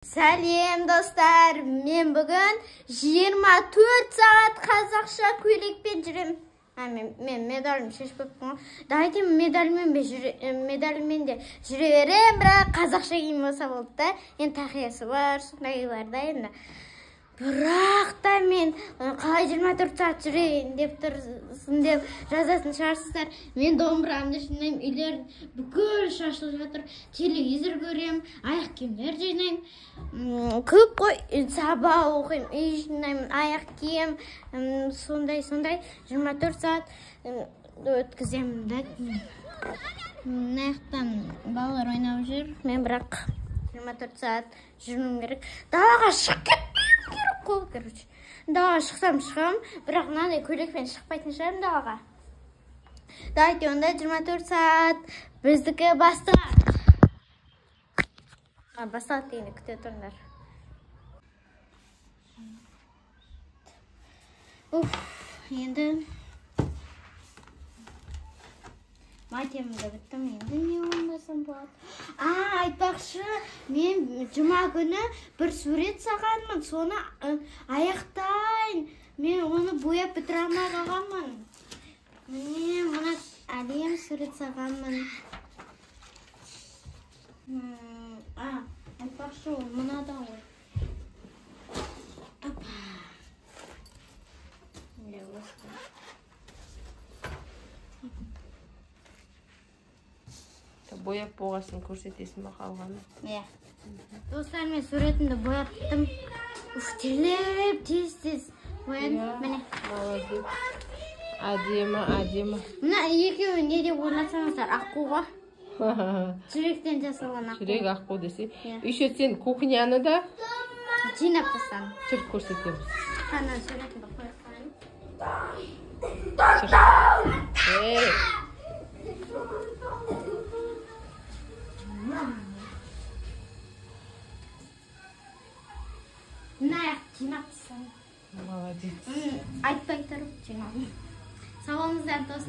Сәлем достар, мен бүгін 24 сағат қазақша көйлекпен жүрем. Мен медалім шешіп қойыппын ғой. Давайте медальмен де жүре берем, бірақ қазақша киім болса болды да. Енді тақиясы бар, сондай бар да енді. Бірақ та мен қалай 24 сағат жүрейін деп тұрсын деп жазатын шығарсыздар. Мен домбырамды жинаймын, үйлер бүкіл шашылып жатыр, телевизор көрем, аяқ киімдер жинаймын. Көп қой, сабақ оқимын, үй жинаймын, аяқ киім, сондай-сондай 24 сағат өткіземін да. Мына жақтан балалар ойнап жүр, мен бірақ 24 сағат жүруім керек. Далаға шығып кетпеуім керек қой, короче. Далаға шықсам шығам, бірақ мынандай көйлекпен шықпайтын шығармын далаға. Давайте онда 24 сағат біздікі басталады. Басталады дегенде күте тұрыңдар. Уф, енді матемді біттім, енді не ойнасам болады? Айтпақшы, мен жұма күні бір сурет салғанмын, соны аяқтайын. Мен оны бояп бітіре алмай қалғанмын. Міне, мына әдемі сурет салғанмын. Айтпақшы, ол мынада ғой. Опа. Міне осы. Бояп болғасын көрсетесің ба қалғаны? Иә. Достар, мен суретімді бояп біттім. Уф, терлеп, тез-тез боядым. Міне. Молодец. Әдемі, әдемі. Мына екеуі не деп ойласаңыздар, аққу ғой. Жүректен жасалған аққу. Жүрек аққу десе. Еще сен кухняны да жинап тастадым. Жүр, көрсетеміз. Қана суретімді қоя салайын. Ей! Мына аяқ жинап тастадым. Молодец. Айтпай тұрып жинадым. Сау болыңыздар, достар.